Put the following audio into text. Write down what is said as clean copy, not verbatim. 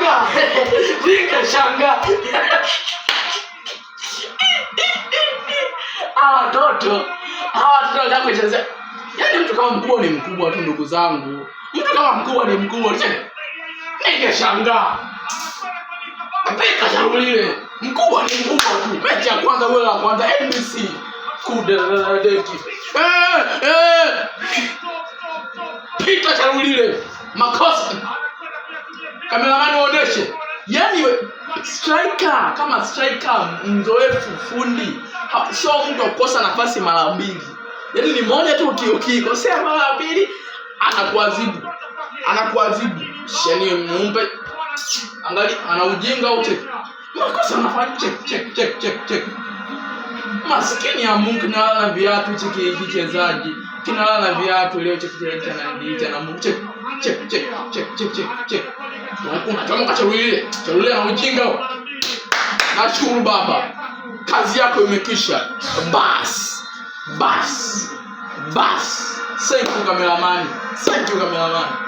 Ningeshangaa. Ningeshangaa. Hawa watoto, hawa watoto wanataka kuchezea. Yaani mtu kama mkubwa ni mkubwa tu ndugu zangu. Mtu kama mkubwa ni mkubwa. Ningeshangaa. Peka shauri lile. Mkubwa ni mkubwa tu. Mechi ya kwanza wewe la kwanza NBC. Kudadadeki. Eh, eh. Pita shauri lile. Makosa. Kameramani waoneshe. Yaani striker kama striker mzoefu fundi sio mtu kukosa nafasi mara mbili. Yaani ni moja tu ukikosea mara ya pili anakuadhibu. Anakuadhibu. Sheni mumpe. Angali ana ujinga au check. Makosa anafanya check check check check check. Maskini ya Mungu kinalala na viatu hichi kichezaji. Kinalala na viatu leo cheki cheki cha nani cha na Mungu check check check check check check check. Unachomoka charulie. Charulie na ujinga. Nashukuru baba. Kazi yako imekisha. Bas. Bas. Bas. Thank you cameraman. Thank you cameraman.